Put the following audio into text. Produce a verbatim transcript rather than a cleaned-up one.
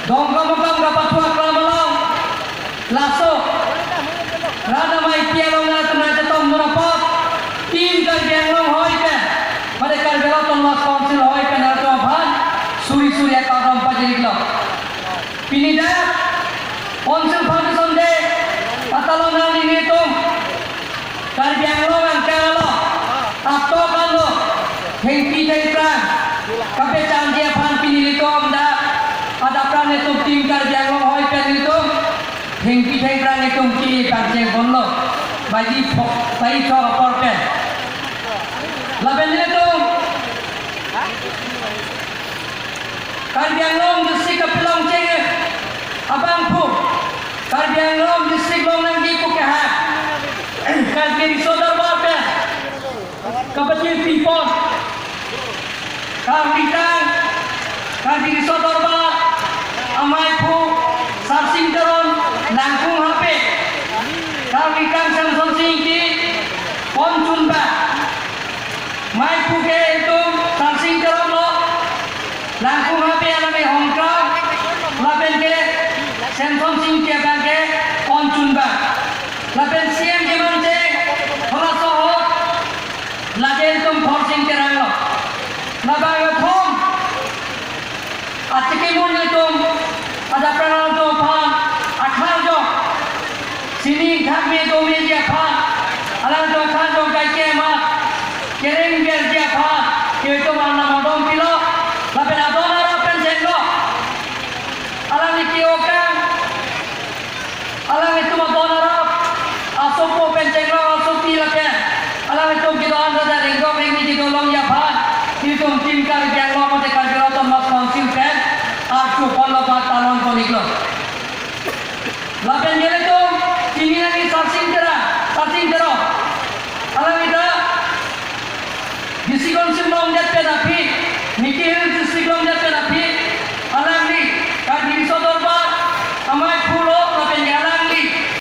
Dongkamukam kapathu aklam along, laso rat amei pi along nangtum nangchetongdun apot, Team Karbi Anglong ahoi pen, mate Karbi Anglong Autonomous Council ahoi pen nangtum aphan suri suri akardom pajir-iklo. Pini dak Council Foundation Day atalon nanglitum Karbi Anglong angkang along, atok along, thengpi thengphrang kapachangji aphan pini nelitum dak adap rang nelitum Team Karbi Anglong ahoi pen nelitum thengpi thengphrang nelitum ke pangcheng ponlo. Baji pho-, baji chor apor pen. Lapen nelitum Karbi Anglong District kapelongcheng abangphu, Karbi Anglong District along nangji pu kehang Karbi Riso Dorbar pen kapachirpi pon, Karbi Tang, Karbi Riso Dorbar ameiphu Sarsing Teron, Langkung Hape, Karbi Tang Semsonsing Ingti ponchunbang. Meiphu ke itum Sarsing Teron lo, Langkung Hape alangli Hongkra, lapen ke Semsonsing Ingti abang ke ponchunbang. Lapen C M Kiman Sing, Holaso ahut, Lajen atum Khorsing Terang lo. Labang athom, achiki mun nelitum adap rang alangtum aphan akharjong, sining thakme domeji aphan, alangtum akharjong kaikema kereng berji aphan, itum arnam adon pilo, lapen adon arap pen chenglo. Alangli ke-o kang, alanglitum adon arap asopo pen chenglo, asopi lapen alanglitum kedo-an raja ringdok ringni kedo longji aphan, itum Team Karbi Anglong mate Karbi Anglong Autonomous Council pen arju ponlo ba talon pon-iklo. Lapen gele